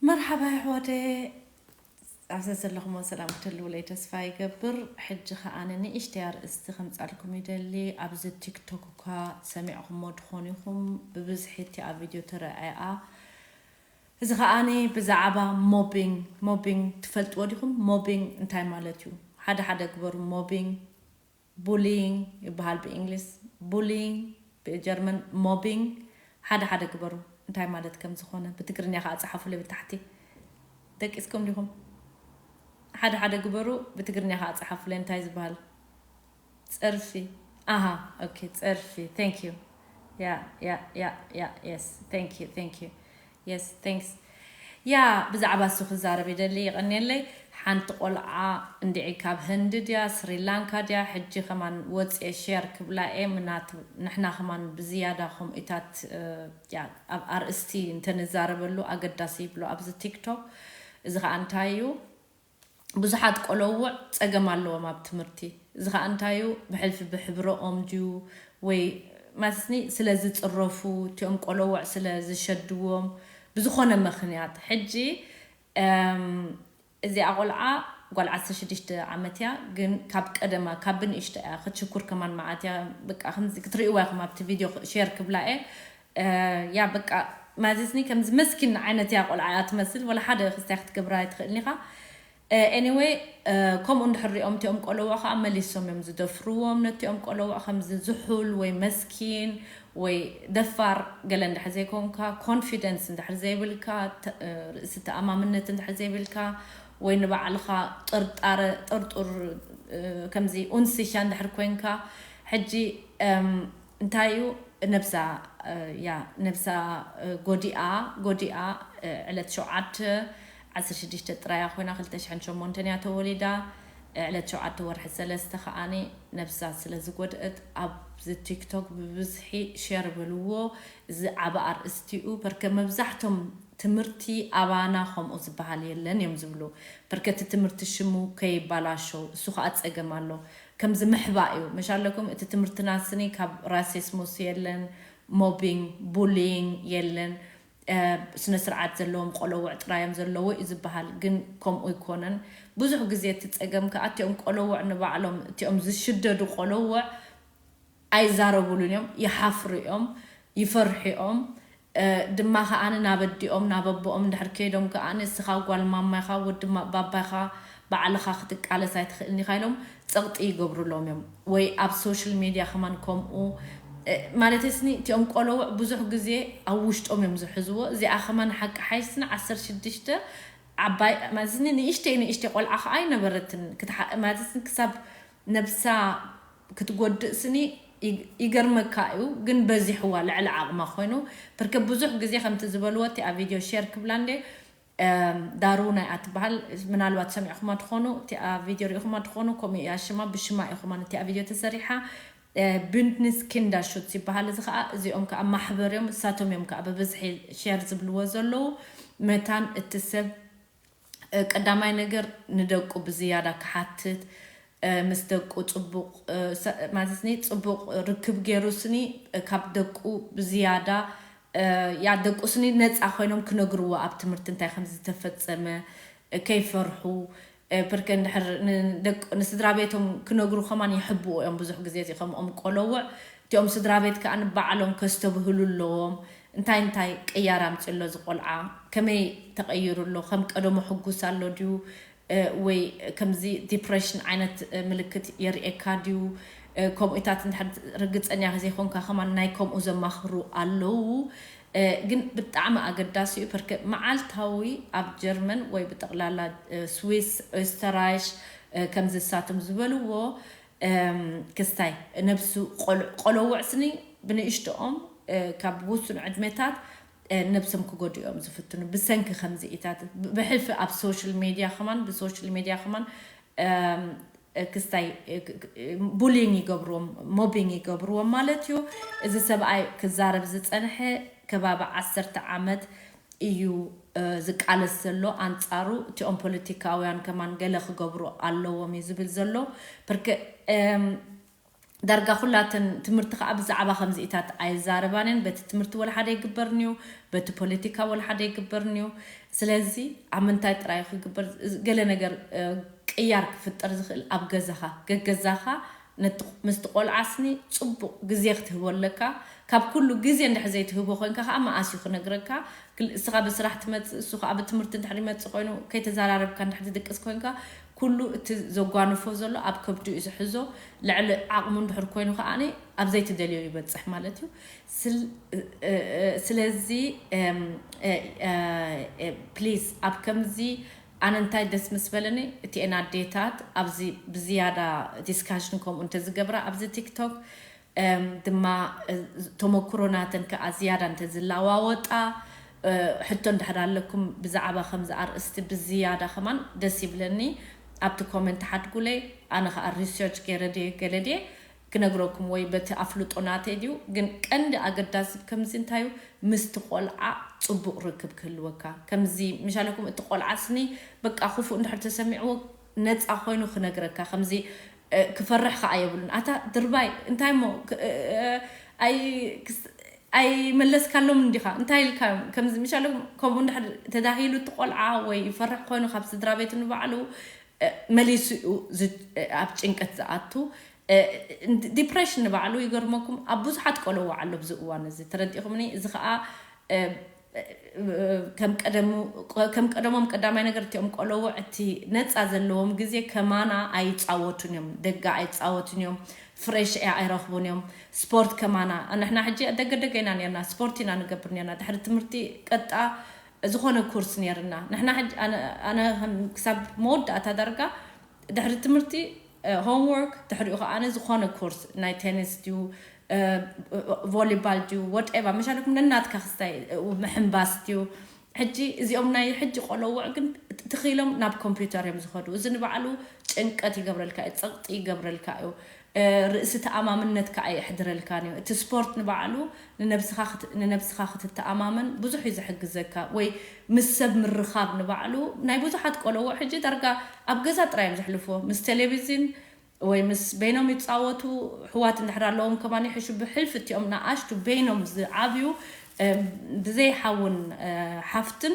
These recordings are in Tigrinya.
መርሓባ ኣሕዋተየ፣ ኣብ ዘለኹሞ ሰላም ክትህልውለይ ተስፋ ይገብር። ሕጂ ከኣ ንእሽተይ ኣርእስቲ ከምጻልኩም ይደሊ። ኣብዚ ቲክቶክ እኳ ሰሚዕኹሞ ትኾኑ ኢኹም፣ ብብዝሒ እቲ ኣብ ቪድዮ ተረኣያ። እዚ ከኣኒ ብዛዕባ ሞቢንግ፣ ሞቢንግ ትፈልጥዎ ዲኹም? ሞቢንግ እንታይ ማለት እዩ? ሓደ ሓደ ግበሩ። ሞቢንግ፣ ቡሊንግ ይበሃል ብእንግሊዝ፣ ቡሊንግ ብጀርመን፣ ሞቢንግ። ሓደ ሓደ ግበሩ እንታይ ማለት ከም ዝኾነ። ብትግርኛ ከኣ ጸሓፉለይ ብታሕቲ። ደቂስኩም ዲኹም? ሓደ ሓደ ግበሩ፣ ብትግርኛ ከኣ ጸሓፉለይ እንታይ ዝበሃል? ጸርፊ። ኣሃ፣ ኦኬ፣ ጸርፊ። Thank you። ያ፣ ያ፣ ያ፣ ያ፣ yes። Thank you፣ thank you። Yes, thanks። ያ፣ ብዛዕባ እሱ ክዛረብ ይደሊ፣ ይቐንየለይ። ሓንቲ ቆልዓ እንድዒ ካብ ህንዲ ድያ፣ ስሪላንካ ድያ፣ ሕጂ ከማን ወጽኤ ሼር ክብላ እየ፣ ምናት ንሕና ከማን ብዝያዳ ከምኡታት፣ እ፣ ያ፣ ኣብ ኣርእስቲ እንተንዛረበሉ ኣገዳሲ ይብሎ ኣብዚ ቲክቶክ። እዚ ኸኣ እንታይ እዩ? ብዙሓት ቆለውዕ ጸገም ኣለዎም ኣብ ትምህርቲ። እዚ ኸኣ እንታይ እዩ? ብሕልፊ ብሕብረኦም ድዩ ወይ ማለትኒ ስለ ዝጽረፉ፣ እቲኦም ቆለውዕ ስለ ዝሸድዎም፣ ብዝኾነ ምኽንያት። ሕጂ፣ እም፣ እዚኣ ቆልዓ ጓል ዓሰርተ ሽዱሽተ ዓመት እያ፣ ግን ካብ ቀደማ፣ ካብ ብንእሽቶ እያ፣ ክትሽኩር ከማን መዓት እያ። በቃ ከምዚ ክትርእይዋ ኢኹም ኣብቲ ቪድዮ ክ-፣ ሼር ክብላ እየ። እ፣ ያ በቃ ማለትኒ ከምዚ መስኪን ዓይነት እያ ቆልዓ እያ ትመስል፣ ወላ ሓደ ክስታይ ክትገብራ ኣይትኽእልን ኢኻ። እ፣ ኤኒወይ፣ እ፣ ከምኡ እንድሕር ሪኦም እቲኦም ቆለውዕ ከዓ መሊሶም እዮም ዝደፍርዎም። ነቲኦም ቆለውዕ ከምዚ ዝሑል ወይ መስኪን ወይ ደፋር ገለ እንድሕር ዘይኮንካ፣ ኮንፊደንስ እንድሕር ዘይብልካ፣ ተ-፣ እ፣ ርእሲ ተኣማምነት እንድሕር ዘይብልካ፣ ወይ ንባዕልኻ ጥርጣረ፣ ጥርጡር፣ እ፣ ከምዚ ኡንሲሻ እንድሕር ኮንካ፣ ሕጂ፣ እም፣ እንታይ እዩ ነብሳ፣ እ፣ ያ፣ ነብሳ፣ እ፣ ጎዲኣ፣ ጎዲኣ፣ እ፣ ዕለት ሸውዓተ፣ ዓሰርተ ሽዱሽተ ጥራያ ኮይና፣ ክልተ ሽሕን ሸሞንተን እያ ተወሊዳ። እ፣ ዕለት ሸውዓተ ወርሒ ሰለስተ ከኣኒ ነብሳ ስለ ዝጎድአት ኣብዚ ቲክቶክ ብብዝሒ ሼር በልዎ። እዚ ዓቢ ኣርእስቲኡ፣ ፐርከ መብዛሕቶም ትምህርቲ ኣባና ከምኡ ዝበሃል የለን እዮም ዝብሉ። ፐርከ እቲ ትምህርቲ ሽሙ ከይባላሾ፣ እሱ ከኣ ጸገም ኣሎ። ከምዚ ምሕባእ እዩ። መሻለኩም እቲ ትምህርትና ስኒ ካብ ራሲስሙስ የለን፣ ሞቢንግ፣ ቡሊንግ የለን። እ፣ ስነ ስርዓት ዘለዎም ቆለውዕ ጥራይ እዮም ዘለዎ እዩ ዝበሃል፣ ግን ከምኡ ኣይኮነን። ብዙሕ ግዜ እቲ ጸገም ከኣ እቲኦም ቆለውዕ ንባዕሎም፣ እቲኦም ዝሽደዱ ቆለውዕ ኣይዛረቡሉን እዮም፣ ይሓፍሩ እዮም፣ ይፈርሑ እዮም። እ፣ ድማ ከኣ ናብ ኣዲኦም፣ ናብ ኣቦኦም እንድሕር ከይዶም ከኣ ንስኻ ጓል ማማ ኢኻ፣ ወዲ ማ-፣ ባባ ኢኻ፣ ባዕልኻ ክትቃለስ ኣይትኽእልን ኢኻ ኢሎም ጸቕጢ ይገብሩሎም እዮም። ወይ ኣብ ሶሻል ሜድያ ከማን ከምኡ፣ እ፣ ማለተይ ስኒ እቲኦም ቆለውዕ ብዙሕ ግዜ ኣብ ውሽጦም እዮም ዝሕዝዎ። እዚኣ ከማን ሓቂ ሓይስኒ ዓሰርተ ሽዱሽተ ዓባይ፣ ማለት ስኒ ንእሽተይ ንእሽተይ ቆልዓ ከኣ ኣይነበረትን። ክትሓ-፣ ማለት ስኒ ክሳብ ነብሳ ክትጎድእ ስኒ ይ-፣ ይገርመካ እዩ፣ ግን በዚሕዋ ልዕሊ ዓቕማ ኮይኑ። ፐርከ ብዙሕ ግዜ ከምቲ ዝበልዎ፣ እቲ ኣብ ቪድዮ ሼር ክብላ እንደ፣ እም፣ ዳሩ ናይ እያ ትበሃል፣ ምናልባት ሰሚዕኹማ ትኾኑ፣ እቲ ኣብ ቪድዮ ርኢኹማ ትኾኑ፣ ከምኡ እያ ሽማ፣ ብሽማ ኢኹማ ነቲ ኣብ ቪድዮ ተሰሪሓ። እ፣ ቢዝነስ ኪንዳ ሹትስ ይበሃል። እዚ ከኣ፣ እዚኦም ከኣ ማሕበር እዮም፣ እሳቶም እዮም ከኣ ብብዝሒ ሼር ዝብልዎ ዘለዉ። መታን እቲ ሰብ፣ እ፣ ቀዳማይ ነገር ንደቁ ብዝያዳ ክሓትት፣ እ፣ ምስ ደቁ ጽቡቕ፣ እ፣ ሰ-፣ ማለት ስኒ ጽቡቕ ርክብ ገይሩ ስኒ፣ እ፣ ካብ ደቁ ብዝያዳ፣ እ፣ ያ ደቁ ስኒ ነጻ ኮይኖም ክነግርዎ ኣብ ትምህርቲ እንታይ ከም ዝተፈጸመ፣ እ፣ ከይፈርሑ፣ እ፣ ፐርከ እንድሕር ንደቅ-፣ ንስድራ ቤቶም ክነግሩ ከማን ይሕብኡ እዮም። ብዙሕ ግዜ እዚ ከምኦም ቆለውዕ እቲኦም ስድራ ቤት ከኣ ንባዕሎም ከስተብህሉ ኣለዎም። እንታይ እንታይ ቅያር ኣምጺኡ ኣሎ እዚ ቆልዓ? ከመይ ተቐይሩ ኣሎ? ከም ቀደሙ ሕጉስ ኣሎ ድዩ? እ፣ ወይ ከምዚ ዲፕሬሽን ዓይነት፣ እ፣ ምልክት የርእየካ ድዩ? እ፣ ከምኡታት እንድሕር ርግጸኛ ዘይኮንካ ከማን ናይ ከምኡ ዘማኽሩ ኣለዉ። እ፣ ግን ብጣዕሚ ኣገዳሲ እዩ። ፐርከ መዓልታዊ ኣብ ጀርመን ወይ ብጠቕላላ፣ እ፣ ስዊስ፣ ኦስተራይሽ፣ እ፣ ከምዚ እሳቶም ዝበልዎ፣ እም፣ ክስታይ ነብሱ ቆል-፣ ቆለውዕ ስኒ ብንእሽቶኦም፣ እ፣ ካብ ውሱን ዕድመታት፣ እ፣ ነብሶም ክጎድኡ እዮም ዝፍትኑ ብሰንኪ ከምዚኢታት። ብ-፣ ብሕልፊ ኣብ ሶሻል ሜድያ ከማን፣ ብሶሻል ሜድያ ከማን፣ እም፣ እ፣ ክስታይ፣ እ፣ ክ-፣ ክ-፣ ቡሊንግ ይገብርዎም፣ ሞቢንግ ይገብርዎም ማለት እዩ። እዚ ሰብኣይ ክዛረብ ዝጸንሐ ከባቢ ዓሰርተ ዓመት እዩ፣ እ፣ ዝቃለስ ዘሎ ኣንጻሩ። እቲኦም ፖለቲካውያን ከማን ገለ ክገብሩ ኣለዎም እዩ ዝብል ዘሎ። ፐርከ-፣ እም፣ ዳርጋ ኩላተን ትምህርቲ ከዓ ብዛዕባ ከምዚኢታት ኣይዛረባንን። በቲ ትምህርቲ ወላ ሓደ ይግበርንዩ፣ በቲ ፖለቲካ ወላ ሓደ ይግበርንዩ። ስለዚ ኣብ ምንታይ ጥራይ ክግበር፣ ገለ ነገር ቅያር ክፍጠር ዝኽእል ኣብ ገዛኻ፣ ገገዛኻ ምስቲ ቆልዓ ስኒ ፅቡቕ ግዜ ክትህቦ ኣለካ። ካብ ኩሉ ግዜ እንድሕር ዘይትህቦ ኮይንካ ከዓ መኣስ እዩ ክነግረካ። እስኻ ብስራሕ ትመፅእ፣ እሱ ከዓ ብትምህርቲ እንድሕር ይመፅእ ኮይኑ፣ ከይተዘራረብካ እንድሕር ትድቅስ ኮይንካ፣ ኩሉ እቲ ዘጓንፎ ዘሎ ኣብ ከብዱ እዩ ዝሕዞ። ልዕሊ ዓቕሙ እንድሕር ኮይኑ ከዓ ኣብ ዘይትደልዮ ይበፅሕ ማለት እዩ። ስለዚ ፕሊዝ ኣብ ከምዚ ኣነ እንታይ ደስ ምስ በለኒ፣ እቲኤን ኣዴታት ኣብዚ ብዝያዳ ዲስካሽን ከምኡ እንተዝገብራ ኣብዚ ቲክቶክ ድማ ተመክሮ ናተን ከዓ ዝያዳ እንተዝለዋወጣ። ሕቶ እንድሕር ኣለኩም ብዛዕባ ከምዚ ኣርእስቲ ብዝያዳ ከማን ደስ ይብለኒ። ኣብቲ ኮመንት ሓድጉለይ። ኣነ ከዓ ሪሰርች ገይረ ድየ ገለ ድየ ክነግረኩም ወይ በቲ ኣፍልጦ ናተይ ድዩ። ግን ቀንዲ ኣገዳሲ ከምዚ እንታዩ ምስቲ ቆልዓ ፅቡቕ ርክብ ክህልወካ። ከምዚ ምሻለኩም እቲ ቆልዓ ስኒ በቃ ክፉእ እንድሕር ተሰሚዕዎ ነፃ ኮይኑ ክነግረካ። ከምዚ ክፈርሕ ከዓ የብሉን። ኣታ ድርባይ እንታይ ሞ ኣይመለስካሎም እንዲኻ እንታይ ኢልካ? ከምዚ ምሻለኩም ከምኡ እንድሕር ተዳሂሉ እቲ ቆልዓ ወይ ይፈርሕ ኮይኑ ካብ ስድራ ቤት ንባዕሉ መሊሱ ኣብ ጭንቀት ዝኣቱ ዲፕሬሽን ንባዕሉ ይገርመኩም ኣብ ብዙሓት ቆለዋ ኣሎ ብዚ እዋን እዚ። ተረዲእኹምኒ? እዚ ከዓ ከም ቀደሞም ቀዳማይ ነገር እቲኦም ቆለውዕ እቲ ነፃ ዘለዎም ግዜ ከማና ኣይፃወቱን እዮም። ደጋ ኣይፃወቱን እዮም። ፍሬሽ ኤር ኣይረኽቡን እዮም። ስፖርት ከማና ንሕና ሕጂ ደገ ደገ ኢና ነርና፣ ስፖርት ኢና ንገብር ነርና። ድሕሪ ትምህርቲ ቀጣ ዝኾነ ኮርስ ነርና። ንሕና ሕጂ ኣነ ክሳብ መወዳእታ ዳርጋ ድሕሪ ትምህርቲ ሆምወርክ፣ ድሕሪኡ ከዓ ዝኾነ ኮርስ ናይ ቴኒስ ድዩ ቮሊባል ድዩ ወደባ መሻለኩም ነናትካ ክስታይ ምሕንባስ ድዩ። ሕጂ እዚኦም ናይ ሕጂ ቆለውዕ ግን ትኽኢሎም ናብ ኮምፒውተር እዮም ዝኸዱ። እዚ ንባዕሉ ጭንቀት ይገብረልካ እዩ፣ ፀቕጢ ይገብረልካ እዩ፣ ርእሲ ተኣማምነት ከዓ የሕድረልካን እዩ። እቲ ስፖርት ንባዕሉ ንነብስኻ ክትተኣማመን ብዙሕ እዩ ዝሕግዘካ። ወይ ምስ ሰብ ምርኻብ ንባዕሉ ናይ ብዙሓት ቆለውዕ ሕጂ ዳርጋ ኣብ ገዛ ጥራይ እዮም ዘሕልፍዎ ምስ ቴሌቪዝን ወይ ምስ በይኖም ይፃወቱ። ሕዋት እንድሕር ኣለዎም ከማን ይሕሹ። ብሕልፊ እቲኦም ንኣሽቱ በይኖም ዝዓብዩ ብዘይ ሓውን ሓፍትን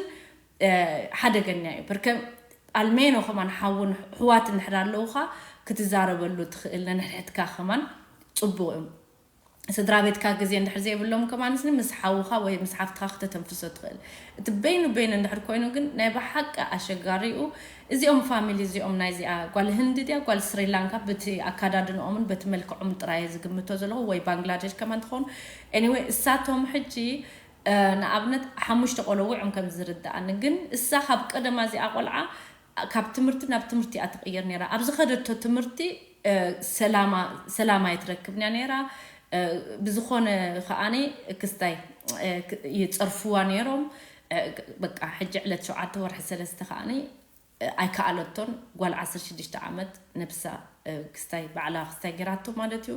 ሓደገኛ እዩ። ብርከ ኣልሜኖ ከማን ሓውን ሕዋት እንድሕር ኣለውካ ክትዛረበሉ ትኽእል ነንሕድሕድካ ከማን ፅቡቅ እዩ። ስድራ ቤትካ ግዜ እንድሕር ዘይብሎም ከማን ስኒ ምስ ሓውካ ወይ ምስ ሓፍትካ ክተተንፍሶ ትኽእል። እቲ በይኑ በይኑ እንድሕር ኮይኑ ግን ናይ ብሓቂ ኣሸጋሪኡ። እዚኦም ፋሚሊ እዚኦም ናይዚኣ ጓል ህንዲ ድያ ጓል ስሪላንካ በቲ ኣካዳድንኦምን በቲ መልክዖም ጥራየ ዝግምቶ ዘለኹ ወይ ባንግላዴሽ ከማን ትኸውን። ኤኒወይ እሳቶም ሕጂ ንኣብነት ሓሙሽተ ቆለውዕ እዮም ከም ዝርድኣኒ ግን እሳ ካብ ቀደማ እዚኣ ቆልዓ ካብ ትምህርቲ ናብ ትምህርቲ እያ ትቕየር ነይራ። ኣብ ዝኸደቶ ትምህርቲ ሰላማ ሰላማ ኣይትረክብን እያ ነይራ። ብዝኾነ ከዓኒ ክስታይ ይፀርፍዋ ነይሮም። በቃ ሕጂ ዕለት ሸውዓተ ወርሒ ሰለስተ ከዓኒ ኣይከኣለቶን። ጓል ዓሰርተ ሽዱሽተ ዓመት ነብሳ ክስታይ ባዕላ ክስታይ ገይራቶ ማለት እዩ።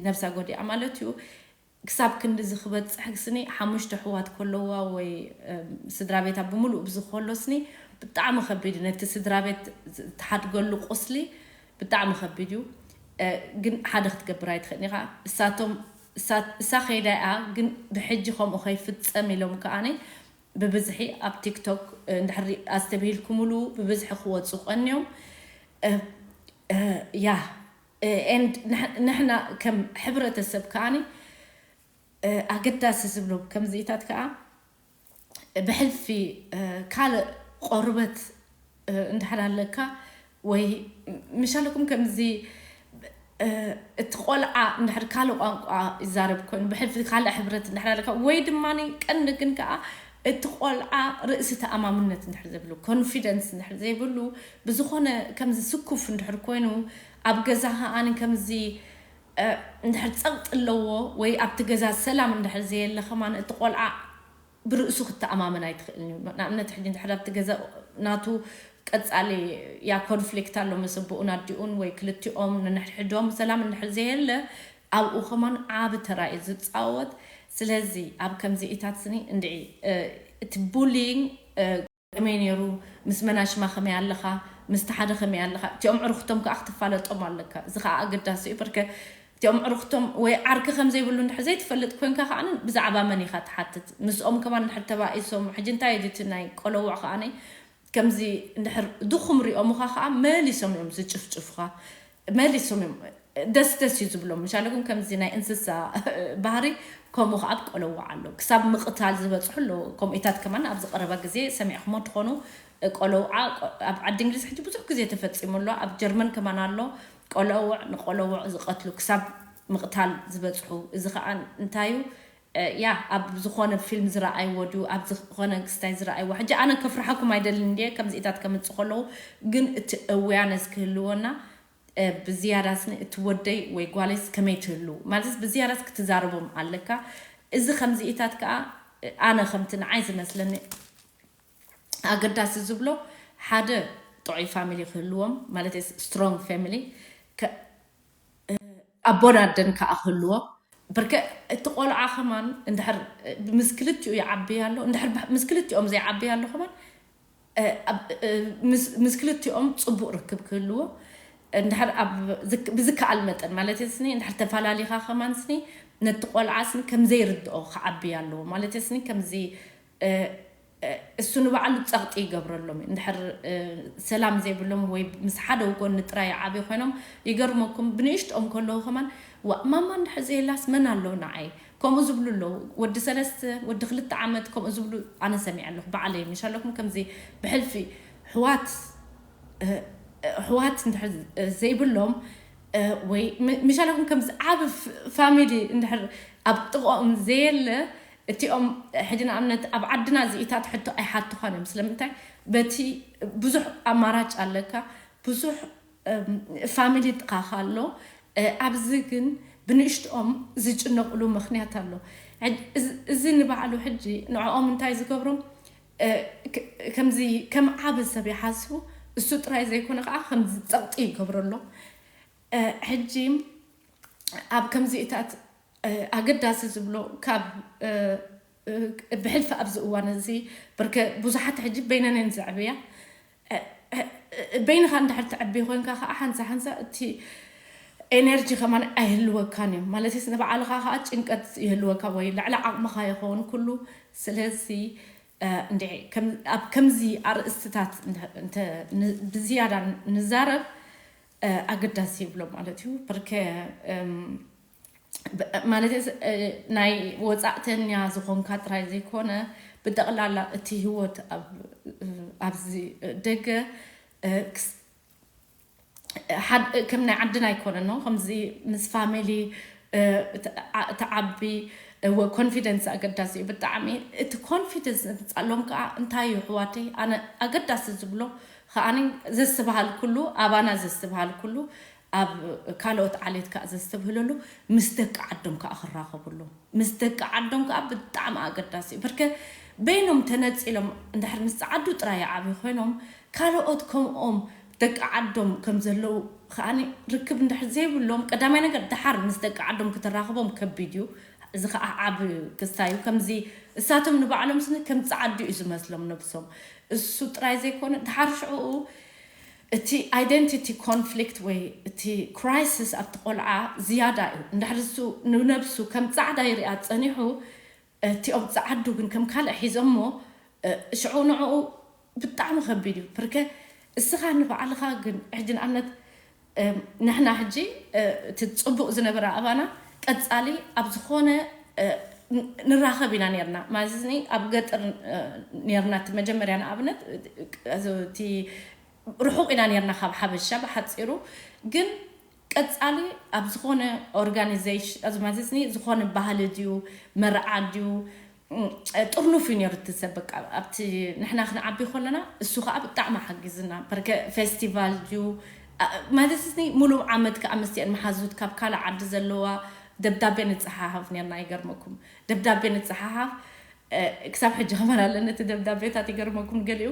ነብሳ ጎዲኣ ማለት እዩ። ክሳብ ክንድዚ ክበፅሕ ስኒ ሓሙሽተ ኣሕዋት ከለዋ ወይ ስድራ ቤታ ብምሉእ ብዝከሎ ስኒ ብጣዕሚ ከቢድ እዩ። ነቲ ስድራ ቤት ትሓድገሉ ቁስሊ ብጣዕሚ ከቢድ እዩ። ግን ሓደ ክትገብር ኣይትኽእልን ኢኻ። እሳቶም እሳ ከይዳ እያ ግን ብሕጂ ከምኡ ከይፍፀም ኢሎም ከዓኒ ብብዝሒ ኣብ ቲክቶክ እንድሕር ኣስተብሂልኩምሉ ብብዝሒ ክወፁ ቀንዮም። ያ ኤንድ ንሕና ከም ሕብረተሰብ ከዓኒ ኣገዳሲ ዝብሎ ከምዚኢታት ከዓ ብሕልፊ ካልእ ቆርበት እንድሕር ኣለካ ወይ ምሻለኩም ከምዚ እቲ ቆልዓ እንድሕር ካልእ ቋንቋ ይዛረብ ኮይኑ ብሕልፊ ካልእ ሕብረት እንድሕር ኣለካ ወይ ድማ ቀንዲ ግን ከዓ እቲ ቆልዓ ርእሲ ተኣማምነት እንድሕር ዘይብሉ ኮንፊደንስ እንድሕር ዘይብሉ ብዝኾነ ከምዚ ስኩፍ እንድሕር ኮይኑ ኣብ ገዛ ከዓኒ ከምዚ እንድሕር ፀቕጢ ኣለዎ ወይ ኣብቲ ገዛ ሰላም እንድሕር ዘየለ ከማን እቲ ቆልዓ ብርእሱ ክተኣማመን ኣይትኽእልን እዩ። ንኣብነት ሕጂ እንድሕር ኣብቲ ገዛ ናቱ ቀፃሊ ያ ኮንፍሊክት ኣሎ ምስ ኣቦኡን ኣዲኡን ወይ ክልቲኦም ንንሕድሕዶም ሰላም እንድሕር ዘየለ ኣብኡ ከማን ዓቢ ተራ እዩ ዝፃወት። ስለዚ ኣብ ከምዚ ኢታት ስኒ እንድዒ እቲ ቡሊንግ ከመይ ነይሩ ምስ መናሽማ ከመይ ኣለኻ ምስቲ ሓደ ከመይ ኣለኻ፣ እቲኦም ዕርኽቶም ከዓ ክትፋለጦም ኣለካ። እዚ ከዓ ኣገዳሲ እዩ። በርከ እቲኦም ዕርኽቶም ወይ ዓርኪ ከም ዘይብሉ እንድሕር ዘይትፈልጥ ኮንካ ከዓ ብዛዕባ መን ኢኻ ትሓትት? ምስኦም ከማን እንድሕር ተባኢሶም፣ ሕጂ እንታይ እዩ እቲ ናይ ቆለውዕ ከዓኒ ከምዚ እንድሕር ድኹም ሪኦምኻ ከዓ መሊሶም እዮም ዝጭፍጭፉኻ። መሊሶም እዮም ደስ ደስ እዩ ዝብሎም። ምሻለኩም ከምዚ ናይ እንስሳ ባህሪ ከምኡ ከዓ ኣብ ቆለውዓ ኣሎ። ክሳብ ምቕታል ዝበፅሑ ኣለዉ። ከምኡታት ከማን ኣብዚ ቀረባ ግዜ ሰሚዕኩሞ ትኾኑ። ቆለውዓ ኣብ ዓዲ እንግሊዝ ሕጂ ብዙሕ ግዜ ተፈፂሙ ኣሎ። ኣብ ጀርመን ከማን ኣሎ። ቆለውዕ ንቆለውዕ ዝቐትሉ ክሳብ ምቕታል ዝበፅሑ። እዚ ከዓ እንታይ እዩ? እ፣ ያ ኣብ ዝኾነ ፊልም ዝረኣይዎ ድዩ፣ ኣብ ዝኾነ ክስታይ ዝረኣይዎ? ሕጂ ኣነ ከፍርሓኩም ኣይደልን እንድየ፣ ከምዚታት ከምፅእ ከለዉ፣ ግን እቲ ኣዌርነስ ክህልወና፣ እ፣ ብዝያዳ ስኒ እቲ ወደይ ወይ ጓለይስ ከመይ ትህሉ፣ ማለትስ ብዝያዳስ ክትዛረቦም ኣለካ። እዚ ከምዚታት ከዓ፣ እ፣ ኣነ ከምቲ ንዓይ ዝመስለኒ ኣገዳሲ ዝብሎ፣ ሓደ ጥዑይ ፋሚሊ ክህልዎም፣ ማለት ስትሮንግ ፋሚሊ፣ ከ-፣ ኣቦን ኣደን ከዓ ክህልዎ። በርከ እቲ ቆልዓ ከማን እንድሕር ምስ ክልቲኡ ይዓቢ ኣሎ፣ እንድሕር ብ-፣ ምስ ክልቲኦም ዘይዓቢ ኣሎ ከማን፣ እ፣ ኣብ፣ እ፣ ምስ፣ ምስ ክልቲኦም ፅቡቅ ርክብ ክህልዎ፣ እንድሕር ኣብ ዝክ-፣ ብዝከኣል መጠን ማለት ስኒ፣ እንድሕር ተፈላለኻ ከማን ስኒ፣ ነቲ ቆልዓ ስኒ ከምዘይርድኦ ክዓቢ ኣለዎ ማለት ስኒ፣ ከምዚ፣ እ፣ እ፣ እሱ ንባዕሉ ጸቕጢ ይገብረሎም እዩ። እንድሕር፣ እ፣ ሰላም ዘይብሎም ወይ ምስ ሓደ ጎኒ ጥራይ ይዓብዩ ኮይኖም፣ ይገርመኩም፣ ብንእሽትኦም ከለዉ ከማን፣ "ዋእ፣ ማማ እንድሕር ዘየላስ መን ኣሎ ንዓይ?" ከምኡ ዝብሉ ኣለዉ። ወዲ ሰለስተ፣ ወዲ ክልተ ዓመት ከምኡ ዝብሉ ኣነ ሰሚዐ ኣለኹ። ባዕለይ፣ ምሽ ኣለኩም ከምዚ ብሕልፊ ኣሕዋት፣ እ፣ ኣሕዋት እንድሕር፣ እ፣ ዘይብሎም፣ እ፣ ወይ ም-፣ ምሽ ኣለኩም ከምዚ ዓቢ ፍ-፣ ፋሚሊ እንድሕር ኣብ ጥቕኦም ዘየለ፣ እቲኦም ሕጂ ንኣብነት ኣብ ዓድና እዚኢታት ሕቶ ኣይሓትዃን እዮም። ስለምንታይ? በቲ ብዙሕ ኣማራጭ ኣለካ፣ ብዙሕ፣ እም፣ ፋሚሊ ጥቓኻ ኣሎ። እ፣ ኣብዚ ግን ብንእሽትኦም ዝጭነቕሉ ምኽንያት ኣሎ። ሕጅ-፣ እዚ፣ እዚ ንባዕሉ ሕጂ ንዕኦም እንታይ ዝገብሮም? እ፣ ከ-፣ ከምዚ ከም ዓቢ ሰብ ይሓስቡ። እሱ ጥራይ ዘይኮነ ከዓ ከምዚ ጸቕጢ ይገብረሎም። እ፣ ሕጂ ኣብ ከምዚኢታት፣ እ፣ ኣገዳሲ ዝብሎ ካብ፣ እ፣ እ፣ ብሕልፊ ኣብዚ እዋን እዚ ብርከ ብዙሓት ሕጂ በይነን እየን ዘዕብያ። እ፣ እ፣ እ፣ በይንኻ እንድሕር ትዕቢ ኮይንካ ከዓ ሓንሳ ሓንሳ እቲ ኤነርጂ ከማን ኣይህልወካን እዮም። ማለትስ ንባዕልኻ ከዓ ጭንቀት ይህልወካ ወይ ልዕሊ ዓቕምኻ ይኸውን ኩሉ። ስለዚ፣ እ፣ እንድዒ ከም-፣ ኣብ ከምዚ ኣርእስትታት እንተ-፣ እንተ-፣ ን-፣ ብዝያዳ ንዛረብ፣ እ፣ ኣገዳሲ ይብሎ ማለት እዩ። ብርከ፣ እም፣ ብ-፣ ማለት እ፣ ናይ ወጻእተኛ ዝኾንካ ጥራይ ዘይኮነ፣ ብጠቕላላ እቲ ህይወት ኣብ፣ እ፣ ኣብዚ ደገ፣ እ፣ ክስ-፣ ሓድ-፣ ከም ናይ ዓድና ኣይኮነን ነው። ከምዚ ምስ ፋሚሊ፣ እ፣ እት-፣ ዓ-፣ እትዓቢ፣ እ፣ ወ-፣ ኮንፊደንስ ኣገዳሲ እዩ ብጣዕሚ። እቲ ኮንፊደንስ ንትጻሎም ከዓ እንታይ እዩ ኣሕዋተይ? ኣነ ኣገዳሲ ዝብሎ ከዓኒ ዘስተብሃል ኩሉ፣ ኣባና ዘስተብሃል ኩሉ፣ ኣብ ካልኦት ዓሌት ከዓ ዘስተብህለሉ፣ ምስ ደቂ ዓዶም ከዓ ክራኸብሉ። ምስ ደቂ ዓዶም ከዓ ብጣዕሚ ኣገዳሲ እዩ። ብርከ በይኖም ተነጺሎም እንድሕር ምስ ጸዓዱ ጥራይ ይዓብዩ ኮይኖም፣ ካልኦት ከምኦም ደቂ ዓዶም ከም ዘለዉ ከዓኒ ርክብ እንድሕር ዘይብሎም፣ ቀዳማይ ነገር ደሓር ምስ ደቂ ዓዶም ክትራኸቦም ከቢድ እዩ። እዚ ከዓ ዓቢ ክስታይ እዩ። ከምዚ እሳቶም ንባዕሎም ስኒ ከም ጸዓዱ እዩ ዝመስሎም ነብሶም። እሱ ጥራይ ዘይኮነ፣ ደሓር ሽዕኡ እቲ ኣይደንቲቲ ኮንፍሊክት ወይ እቲ ክራይሲስ ኣብቲ ቆልዓ ዝያዳ እዩ። እንድሕር እሱ ንነብሱ ከም ጻዕዳ ይሪኣ ጸኒሑ፣ እቲኦም ጸዓዱ ግን ከም ካልእ ሒዞሞ፣ እ፣ ሽዑ ንዕኡ ብጣዕሚ ከቢድ እዩ። ብርከ እስኻ ንባዕልኻ ግን፣ ሕጂ ንኣብነት፣ እ፣ ንሕና ሕጂ፣ እ፣ እቲ ጽቡቕ ዝነበረ ኣባና ቀጻሊ ኣብ ዝኾነ፣ እ፣ ን-፣ ንራኸብ ኢና ነርና። ማለት እዚ ኣብ ገጠር፣ እ፣ ነርና። እቲ መጀመርያ ንኣብነት፣ እ፣ እቲ ርሑቕ ኢና ነርና ካብ ሓበሻ ብሓጺሩ። ግን ቀጻሊ ኣብ ዝኾነ ኦርጋኒዜሽን፣ እዚ ማለት እዚ ዝኾነ ባህሊ ድዩ፣ መርዓ ድዩ፣ እም፣ ጥርኑፍ እዩ ነይሩ እቲ ሰብ። በቃ ኣብቲ ንሕና ክንዓቢ ከለና እሱ ኸዓ ብጣዕሚ ሓጊዝና። በርከ ፌስቲቫል ድዩ፣ ኣ-፣ ማለት እዚ ሙሉእ ዓመት ከኣ ምስቲአን መሓዙት ካብ ካልእ ዓዲ ዘለዋ ደብዳቤ ንጸሓሓፍ ነርና። ይገርመኩም፣ ደብዳቤ ንጸሓሓፍ። እ፣ ክሳብ ሕጂ ከማን ኣለኒ እቲ ደብዳቤታት። ይገርመኩም፣ ገሊኡ፣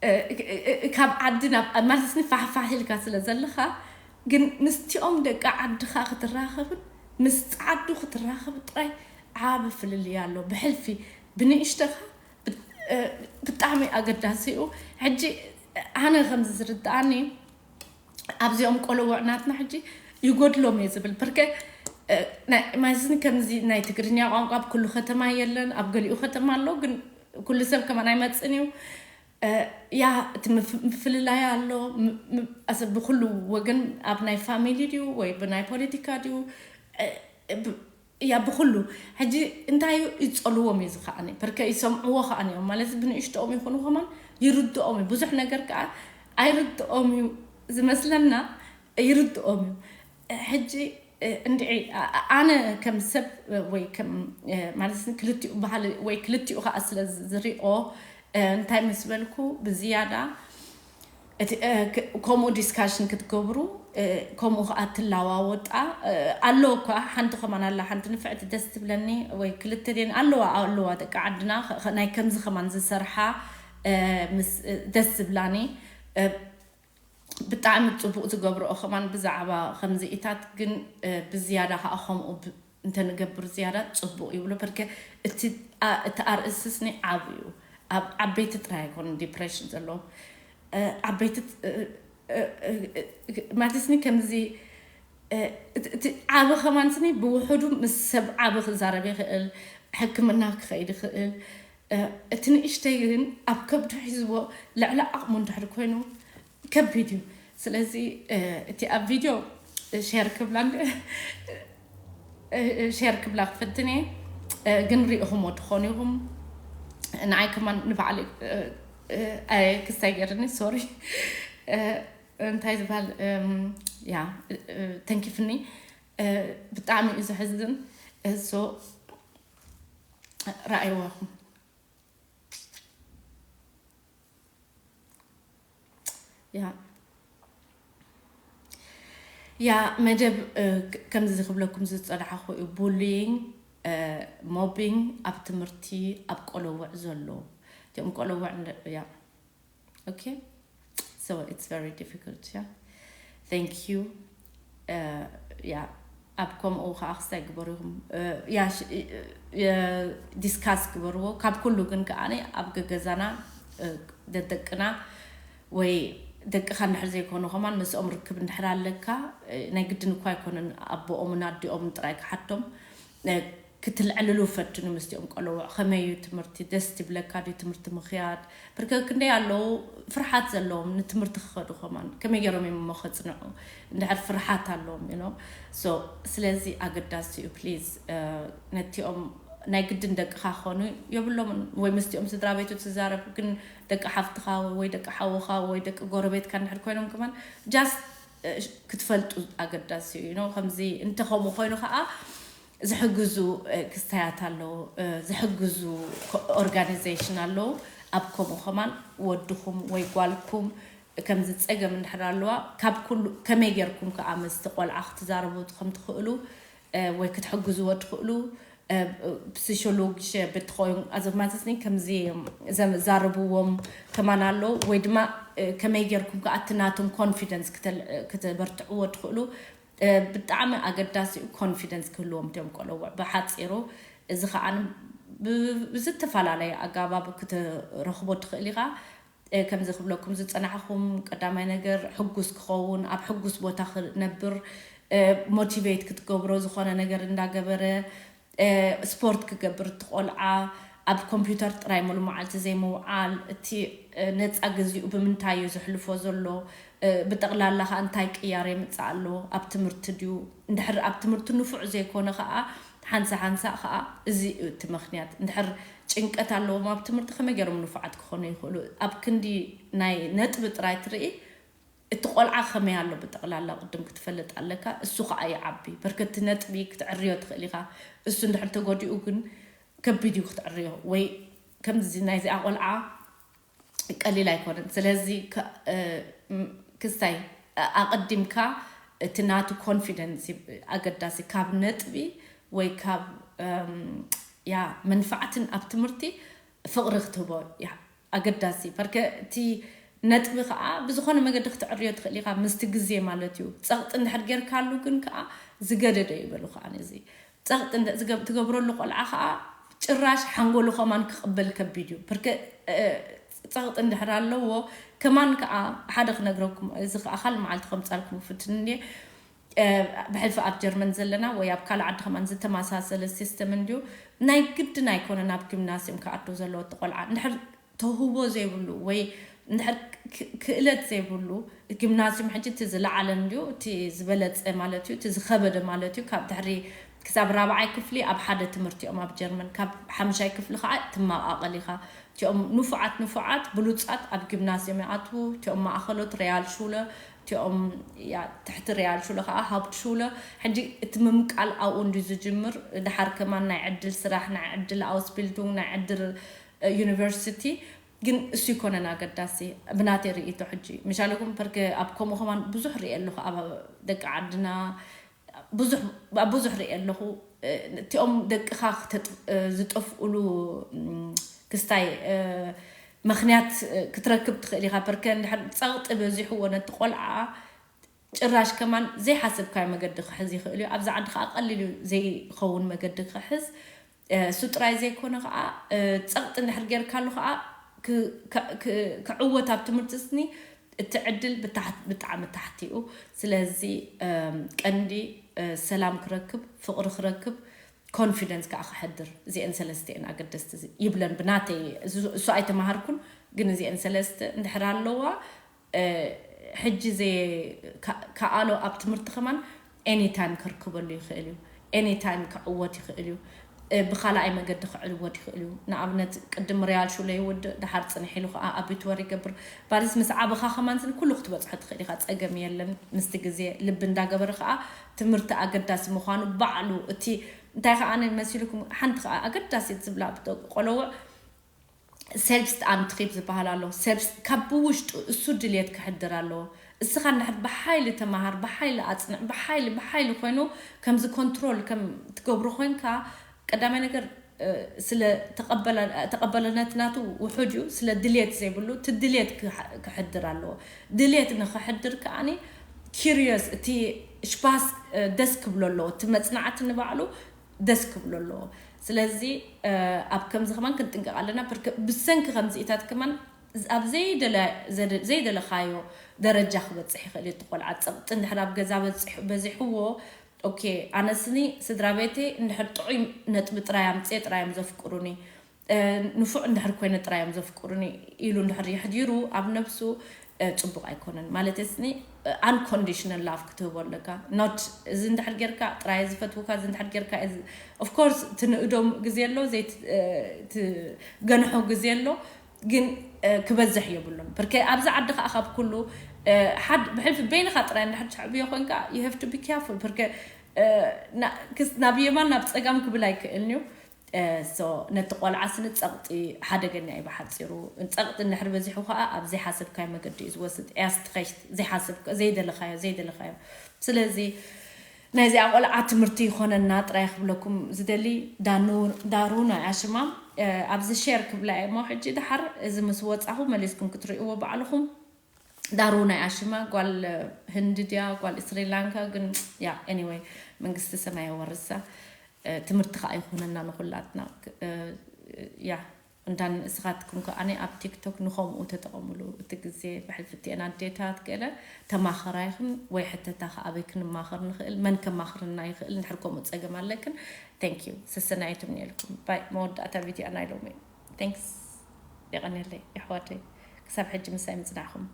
እ፣ እ፣ እ፣ ካብ ዓዲ ናብ፣ ማለት ፋሕፋሕ ኢልካ ስለ ዘለኻ፣ ግን ምስቲኦም ደቂ ዓድኻ ክትራኸብን ምስ ጸዓዱ ክትራኸብ ጥራይ ዓቢ ፍልልይ ኣሎ። ብሕልፊ ብንእሽተኻ ብ-፣ እ፣ ብጣዕሚ ኣገዳሲ እዩ። ሕጂ፣ እ፣ ኣነ ከምዚ ዝርድኣኒ ኣብዚኦም ቆለውዕ ናትና ሕጂ ይጎድሎም እየ ዝብል። ብርከ ማለትኒ ከምዚ ናይ ትግርኛ ቋንቋ ኣብ ኩሉ ከተማ የለን፣ ኣብ ገሊኡ ከተማ ኣሎ፣ ግን ኩሉ ሰብ ከማን ኣይመፅን እዩ። ያ እቲ ምፍልላይ ኣሎ። ብኩሉ ወገን ኣብ ናይ ፋሚሊ ድዩ ወይ ብናይ ፖለቲካ ድዩ? ያ ብኩሉ ሕጂ እንታይ እዩ ይፀልዎም እዩ ዝከኣኒ ብርከ ይሰምዕዎ ከኣኒ እዮም ማለት ብንእሽተኦም ይኹኑ ከማን ይርድኦም እዩ ብዙሕ ነገር ከዓ ኣይርድኦም እዩ ዝመስለና። ይርድኦም እዩ ሕጂ እንድዒ ኣነ ከም ሰብ ወይ ከም ማለት ክልቲኡ ባህሊ ወይ ክልቲኡ ከዓ ስለ ዝሪኦ እንታይ ምስ በልኩ ብዝያዳ ከምኡ ዲስካሽን ክትገብሩ ከምኡ ከዓ ትላዋወጣ ኣለዎ እኳ ሓንቲ ከማን ኣላ ሓንቲ ንፍዕቲ ደስ ትብለኒ ወይ ክልተ ደን ኣለዋ ኣለዋ ደቂ ዓድና ናይ ከምዚ ከማን ዝሰርሓ ደስ ዝብላኒ ብጣዕሚ ፅቡቅ ዝገብርኦ ከማን ብዛዕባ ከምዚኢታት ግን ብዝያዳ ከዓ ከምኡ እንተንገብር ዝያዳ ፅቡቅ ይብሎ በርከ እቲ ኣርእስስኒ ዓብ እዩ ኣብ ዓበይቲ ጥራይ ኣይኮነ ዲፕሬሽን ዘለዎም ዓበይቲ ማለትስኒ ከምዚ እቲ ዓብ ከማንስኒ ብውሕዱ ምስ ሰብ ዓብ ክዛረብ ይኽእል ሕክምና ክኸይድ ይኽእል እቲ ንእሽተይ ግን ኣብ ከብዱ ሒዝዎ ልዕሊ ዓቕሙ እንድሕር ኮይኑ ከቢድ እዩ ስለዚ እቲ ኣብ ቪድዮ ሸር ክብላ ሸር ክብላ ክፍትን እየ ግን ሪኢኹሞ ትኾኑ ኢኹም ንዓይ ከማን ንባዕሊ ክስታይ ገርኒ ሶሪ እንታይ ዝበሃል ያ ተንኪፍኒ ብጣዕሚ እዩ ዘሕዝን እሶ ረኣይዋኹም ያ ያ መደብ ከምዚ ክብለኩም ዝፀናሓኹ እዩ ቡሊንግ ሞቢንግ ኣብ ትምህርቲ ኣብ ቆለውዕ ዘሎ እቲኦም ቆለውዕ ያ okay so it's very difficult yeah thank you yeah ኣብ ከምኡ ከዓ ክስታይ ግበሩ ኢኹም ዲስካስ ግበርዎ ካብ ኩሉ ግን ከዓ ኣብ ገገዛና ደደቅና ወይ ደቅኻ እንድሕር ዘይኮኑ ከማን ምስኦም ርክብ እንድሕር ኣለካ ናይ ግድን እኳ ኣይኮነን ኣቦኦምን ኣዲኦምን ጥራይ ክሓቶም ክትልዕልሉ ፈትኑ ምስቲኦም ቆለውዕ ከመይ እዩ ትምህርቲ ደስ ትብለካ ድዩ ትምህርቲ ምኽያድ ብርከ ክንደይ ኣለዉ ፍርሓት ዘለዎም ንትምህርቲ ክኸዱ ከማን ከመይ ገይሮም እዮም እሞ ከፅንዑ እንድሕር ፍርሓት ኣለዎም you know so ስለዚ ኣገዳሲ እዩ please ነቲኦም ናይ ግድን ደቅኻ ክኾኑ የብሎምን ወይ ምስቲኦም ስድራ ቤቱ ትዛረብ ግን ደቂ ሓፍትኻ ወይ ደቂ ሓውኻ ወይ ደቂ ጎረቤትካ እንድሕር ኮይኖም ከማን just ክትፈልጡ ኣገዳሲ እዩ ነው ከምዚ እንተኸምኡ ኮይኑ ከዓ ዝሕግዙ ክስታያት ኣለዉ ዝሕግዙ organization ኣለዉ ኣብ ከምኡ ከማን ወድኹም ወይ ጓልኩም ከምዚ ፀገም እንድሕር ኣለዋ ካብ ኩሉ ከመይ ጌርኩም ከዓ ምስቲ ቆልዓ ክትዛረቡ ከም ትኽእሉ ወይ ክትሕግዝዎ ትኽእሉ psychologische betreuung also ማለት ነው ከምዚ ዘዛረብዎም ከማን ኣለዉ ወይ ድማ ከመይ ጌርኩም ከዓ እቲ ናቶም confidence ክተበርትዕዎ ትኽእሉ ብጣዕሚ ኣገዳሲ እዩ confidence ክህልዎም እቶም ቆለውዕ ብሓፂሩ እዚ ከዓ ብዝተፈላለየ ኣጋባብ ክትረኽቦ ትኽእል ኢኻ ከምዚ ክብለኩም ዝፀናሕኹም ቀዳማይ ነገር ሕጉስ ክኸውን ኣብ ሕጉስ ቦታ ክነብር motivate ክትገብሮ ዝኾነ ነገር እንዳገበረ ስፖርት ክገብር እቲ ቆልዓ ኣብ ኮምፒውተር ጥራይ ሙሉ መዓልቲ ዘይምውዓል እቲ ነፃ ግዜኡ ብምንታይ እዩ ዘሕልፎ ዘሎ ብጠቕላላ ከዓ እንታይ ቅያር የምፅእ ኣሎ ኣብ ትምህርቲ ድዩ እንድሕር ኣብ ትምህርቲ ንፉዕ ዘይኮነ ከዓ ሓንሳ ሓንሳ ከዓ እዚ እዩ እቲ ምክንያት እንድሕር ጭንቀት ኣለዎም ኣብ ትምህርቲ ከመይ ገይሮም ንፉዓት ክኾኑ ይኽእሉ ኣብ ክንዲ ናይ ነጥቢ ጥራይ ትርኢ እቲ ቆልዓ ከመይ ኣሎ ብጠቕላላ ቅድም ክትፈልጥ ኣለካ እሱ ከዓ ይዓቢ በርከቲ ነጥቢ ክትዕርዮ ትኽእል ኢኻ እሱ እንድሕር ተጎዲኡ ግን ከቢድ እዩ ክትዕርዮ ወይ ከምዚ ናይዚኣ ቆልዓ ቀሊል ኣይኮነን ስለዚ ክስታይ ኣቐዲምካ እቲ ናቱ confidence ኣገዳሲ ካብ ነጥቢ ወይ ካብ ያ መንፋዕትን ኣብ ትምህርቲ ፍቕሪ ክትህቦ ኣገዳሲ በርከ እቲ ነጥቢ ከዓ ብዝኾነ መገዲ ክትዕርዮ ትኽእል ኢኻ ምስቲ ግዜ ማለት እዩ ፀቕጢ እንድሕር ጌርካሉ ግን ከዓ ዝገደደ ይበሉ ከዓ ነዚ ፀቕጢ ትገብረሉ ቆልዓ ከዓ ጭራሽ ሓንጎሉ ከማን ክቕበል ከቢድ እዩ በርከ ጸቕጢ እንድሕር ኣለዎ፣ ከማን ከዓ ሓደ ክነግረኩም፣ እዚ ከዓ ካልእ መዓልቲ ከምጻልኩም ፍትን እንድየ። እ፣ ብሕልፊ ኣብ ጀርመን ዘለና ወይ ኣብ ካልእ ዓዲ ከማን ዝተመሳሰለ ሲስተም እንድዩ። ናይ ግድን ኣይኮነን ኣብ ጊምናስዮም ክኣቱ ዘለዎ እቲ ቆልዓ። እንድሕር ተውህቦ ዘይብሉ ወይ እንድሕር ክ-፣ ክእለት ዘይብሉ፣ ጊምናስዮም ሕጂ እቲ ዝለዓለ እንድዩ፣ እቲ ዝበለጸ ማለት እዩ፣ እቲ ዝኸበደ ማለት እዩ። ካብ ድሕሪ ክሳብ ራብዓይ ክፍሊ ኣብ ሓደ ትምህርቲ እዮም ኣብ ጀርመን። ካብ ሓምሻይ ክፍሊ ከዓ ትመቓቐል ኢኻ። እቲኦም ንፉዓት፣ ንፉዓት፣ ብሉጻት ኣብ ጊምናስዮም ይኣትዉ። እቲኦም ማእኸሎት ሪያል ሹለ፣ እቲኦም፣ ያ፣ ትሕቲ ሪያል ሹለ ከዓ ሃውፕት ሹለ። ሕጂ እቲ ምምቃል ኣብኡ እንድዩ ዝጅምር። ድሓር ከማን ናይ ዕድል ስራሕ፣ ናይ ዕድል ኣውስቢልዱንግ፣ ናይ ዕድል፣ እ፣ ዩኒቨርሲቲ። ግን እሱ ይኮነን ኣገዳሲ ብናተይ ርእይቶ። ሕጂ ምሻለኩም ፐርከ ኣብ ከምኡ ከማን ብዙሕ ርእየ ኣለኹ፣ ኣብ ደቂ ዓድና ብዙሕ፣ ኣብ ብዙሕ ርእየ ኣለኹ። እ፣ እቲኦም ደቅኻ ክተጥ-፣ እ፣ ዝጠፍኡሉ፣ ም፣ ክስታይ፣ እ፣ ምኽንያት፣ እ፣ ክትረክብ ትኽእል ኢኻ። ፐርከ እንድሕር ጸቕጢ በዚሕዎ ነቲ ቆልዓ ጭራሽ ከማን ዘይሓሰብካዮ መገዲ ክሕዝ ይኽእል እዩ። ኣብዚ ዓዲ ከዓ ቀሊል እዩ ዘይኸውን መገዲ ክሕዝ። እ፣ እሱ ጥራይ ዘይኮነ ከዓ፣ እ፣ ጸቕጢ እንድሕር ጌርካሉ ከዓ ክ-፣ ክ-፣ ክ-፣ ክዕወት ኣብ ትምህርቲ ስኒ እቲ ዕድል ብታሕት-፣ ብጣዕሚ ታሕቲ እዩ። ስለዚ፣ እም፣ ቀንዲ፣ እ፣ ሰላም ክረክብ፣ ፍቕሪ ክረክብ፣ ኮንፊደንስ ከዓ ክሕድር፣ እዚአን ሰለስተ እየን ኣገደስቲ ይብለን ብናተይ። እሱ፣ እሱ ኣይተማሃርኩን፣ ግን እዚአን ሰለስተ እንድሕር ኣለዋ፣ እ፣ ሕጂ ዘይ-፣ ካ-፣ ከኣሎ ኣብ ትምህርቲ ከማን ኤኒታይም ከርክበሉ ይኽእል እዩ። ኤኒታይም ክዕወት ይኽእል እዩ። እ፣ ብኻልኣይ መገዲ ክዕወት ይኽእል እዩ። ንኣብነት ቅድም ሪያል ሹለ ይውድእ፣ ድሓር ጽንሕ ኢሉ ከዓ ኣቢትወር ይገብር። ባልስ ምስ ዓበኻ ከማን ስን ኩሉ ክትበጽሖ ትኽእል ኢኻ፣ ጸገም የለን። ምስቲ ግዜ ልቢ እንዳገበረ ከዓ ትምህርቲ ኣገዳሲ ምዃኑ ባዕሉ እቲ እንታይ ከዓ መሲልኩም፣ ሓንቲ ከዓ ኣገዳሲት ዝብላ ብደቂ ቆለውዕ ሰልፍስት ኣንትሪብ ዝበሃል ኣሎ። ሰልፍስ ካብ ብውሽጡ እሱ ድልየት ክሕድር ኣለዎ። እስኻ እንድሕር ብሓይሊ ተማሃር፣ ብሓይሊ ኣጽንዕ፣ ብሓይሊ፣ ብሓይሊ ኮይኑ ከምዚ ኮንትሮል ከም ትገብሮ ኮይንካ ቀዳማይ ነገር፣ እ፣ ስለ ተቐበለ-፣ ተቐበለነት ናቱ ውሑድ እዩ። ስለ ድልየት ዘይብሉ፣ እቲ ድልየት ክሕ-፣ ክሕድር ኣለዎ። ድልየት ንኽሕድር ከኣኒ ኪሪየስ፣ እቲ ሽፓስ፣ እ፣ ደስ ክብሎ ኣለዎ። እቲ መጽናዕቲ ንባዕሉ ደስ ክብሎ ኣለዎ። ስለዚ፣ እ፣ ኣብ ከምዚ ከማን ክንጥንቀቕ ኣለና። ብርክ-፣ ብሰንኪ ከምዚኢታት ከማን ኣብ ዘይደለ-፣ ዘደ-፣ ዘይደለኻዮ ደረጃ ክበጽሕ ይኽእል እዩ። እቲ ቆልዓ ጸቕጢ እንድሕር ኣብ ገዛ በጺሑ-፣ በዚሕዎ፣ ኦኬ፣ ኣነስኒ ስድራ ቤተይ እንድሕር ጥዑይ ነጥቢ ጥራይ ኣምጽኤ ጥራይ እዮም ዘፍቅሩኒ፣ እ፣ ንፉዕ እንድሕር ኮይነ ጥራይ እዮም ዘፍቅሩኒ ኢሉ እንድሕር የሕዲሩ ኣብ ነብሱ፣ እ፣ ጽቡቕ ኣይኮነን። ማለት ስኒ፣ እ፣ ኣንኮንዲሽናል ላቭ ክትህቦ ኣለካ። ኖት እዚ እንድሕር ጌርካ ጥራይ ዝፈትውካ፣ እዚ እንድሕር ጌርካ እዚ፣ ኦፍ ኮርስ ትንእዶም ግዜ ኣሎ፣ ዘይት-፣ እ፣ ትገንሖ ግዜ ኣሎ። ግን፣ እ፣ ክበዝሕ የብሉን። ፐርከ ኣብዚ ዓዲ ከዓ ካብ ኩሉ፣ እ፣ ሓድ ብሕልፊ በይንኻ ጥራይ እንድሕር ትሕብዮ ኮይንካ፣ you have to be careful። ፐርከ፣ እ፣ ና-፣ ክስ-፣ ናብ የማን ናብ ጸጋም ክብል ኣይክእልን እዩ። እ፣ ሶ ነቲ ቆልዓ ስኒ ጸቕጢ ሓደገኛ እዩ ብሓጺሩ። ጸቕጢ እንድሕር በዚሑ ከዓ ኣብ ዘይሓሰብካዮ መገዲ እዩ ዝወስድ። ኤስትኸሽት ዘይሓሰብካ-፣ ዘይደለኻዮ፣ ዘይደለኻዮ። ስለዚ ናይዚኣ ቆልዓ ትምህርቲ ይኾነና ጥራይ ክብለኩም ዝደሊ ዳኑ-፣ ዳሩ ናይ ኣሽማ፣ እ፣ ኣብዚ ሼር ክብላ እየ እሞ ሕጂ ድሓር እዚ ምስ ወጻኹ መሊስኩም ክትርእይዎ ባዕልኹም። ዳሩ ናይ ኣሽማ ጓል ህንዲ ድያ ጓል ስሪላንካ ግን ያ፣ ኤኒወይ መንግስቲ ሰማይ የወርሳ። እ፣ ትምህርቲ ከዓ ይኹነና ንኹላትና። እ፣ ያ፣ እንዳን እስኻትኩም ከኣኒ ኣብ ቲክቶክ ንኸምኡ ተጠቐሙሉ። እቲ ግዜ ብሕልፊ እቲአን ኣዴታት ገለ ተማኸራ ይኹን ወይ ሕተታ ከኣበይ ክንማኸር ንኽእል፣ መን ከማኽርና ይኽእል፣ እንድሕር ከምኡ ጸገም ኣለክን። Thank you። ሰሰናይቱም ነልኩም። ባይ፣ መወዳእታ ቪድዮ ናይ ሎሚ። Thanks። የቐንየለይ የሕዋተይ። ክሳብ ሕጂ ምሳይ ምጽናዕኹም።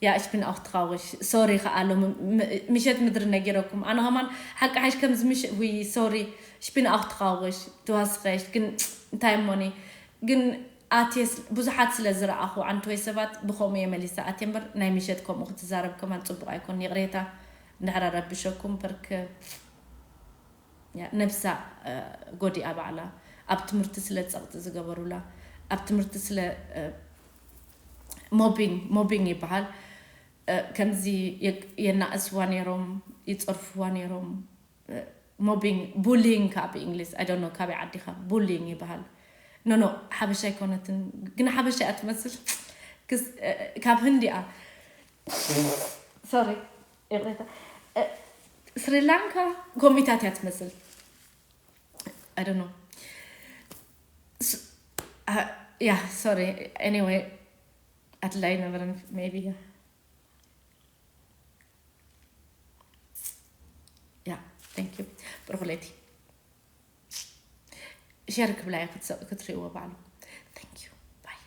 ያ፣ ich bin auch traurig። ሶሪ ከኣ ሎም ም-፣ ምሸት ምድሪ ነጊረኩም። ኣነ ከማን ሓቂ ሓሽ ከምዚ ምሽ-፣ ውይ፣ ሶሪ። Ich bin auch traurig። Du hast recht። ግን እንታይ እሞኒ? ግን ኣትየስ ብዙሓት ስለ ዝረኣኹ ዓንተወይ ሰባት ብኸምኡ እየ መሊሳ ኣትየ እምበር ናይ ምሸት ከምኡ ክትዛረብ ከማን ጽቡቕ ኣይኮን። ይቕሬታ እንድሕር ኣረብሸኩም በርክ። ያ፣ ነብሳ፣ እ፣ ጎዲኣ ባዕላ ኣብ ትምህርቲ ስለ ጸቕጢ ዝገበሩላ፣ ኣብ ትምህርቲ ስለ፣ እ፣ ሞቢንግ፣ ሞቢንግ ይበሃል። እ፣ ከምዚ የ-፣ የናእስዋ ነይሮም፣ ይጸርፍዋ ነይሮም። እ፣ ሞቢንግ፣ ቡሊንግ ካብ እንግሊዝ፣ I don't know ካበይ ዓዲኻ፣ ቡሊንግ ይበሃል። ኖ፣ ኖ፣ ሓበሻ ኣይኮነትን፣ ግን ሓበሻ እያ ትመስል። ክስ-፣ እ፣ ካብ ህንዲ እያ። ሶሪ፣ ይቕሬታ። እ፣ ስሪላንካ ኮሚታት እያ ትመስል። I don't know። ስ-፣ አ፣ ያ፣ ሶሪ። ኤኒወይ፣ ኣድላይ ነበረን maybe. Yeah, thank you. ብሩኽ ለይቲ። ሸር ክብላ እየ ክትሪእዎ ባዕሉ። Thank you. Bye.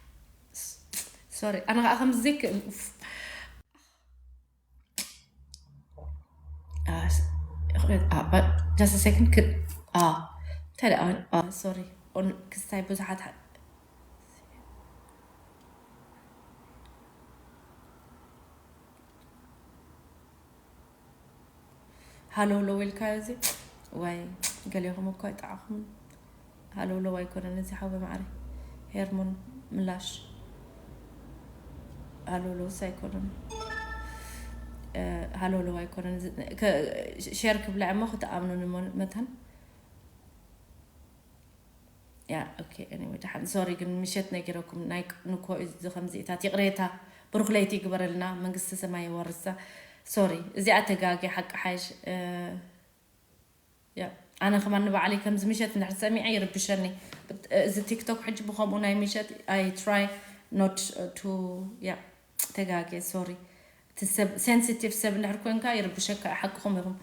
Sorry፣ ኣነ ከዓ ከምዚ ዘይክእል። Just a second. Sorry. ክስታይ ብዙሓት ሃሎ ሎ ኢልካዮ እዚ። ወይ ገሌኹም እኮ ኣይጠዓኹም። ሃሎ ሎ ኣይኮነን እዚ ሓወ ማዕረ። ሄርሞን ምላሽ። ሃሎ ሎስ ኣይኮነን። ሃሎ ሎ ኣይኮነን። ሸር ክብላ እሞ ክትኣምኑኒ መታን። Yeah, okay, anyway፣ ደሓን። Sorry፣ ግን ምሸት ነጊረኩም፣ ናይ ንኮ እዚ ከምዚኢታት። ይቕሬታ። ብሩኽ ለይቲ ይግበረልና፣ መንግስተ ሰማይ የዋርሳ። Sorry፣ እዚኣ ተጋጊ ሓቂ ሓይሽ። Yeah፣ ኣነ ከማን ንባዕለይ ከምዚ ምሸት እንድሕር ሰሚዐ ይርብሸኒ። እዚ ቲክቶክ ሕጂ ብኸምኡ ናይ ምሸት፣ I try not to። Yeah፣ ተጋጊ፣ sorry። እቲ ሰብ፣ sensitive ሰብ እንድሕር ኮንካ ይርብሸካ፣ ሓቅኹም ኢኹም።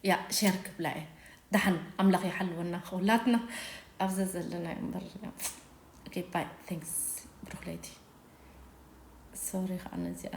Yeah፣ ሸር ክብላ እየ። ደሓን፣ ኣምላኽ ይሓልወና፣ ኩላትና ኣብዛ ዘለና እምበር። Okay, bye, thanks። ብሩኽ ለይቲ። Sorry ከዓ ነዚኣ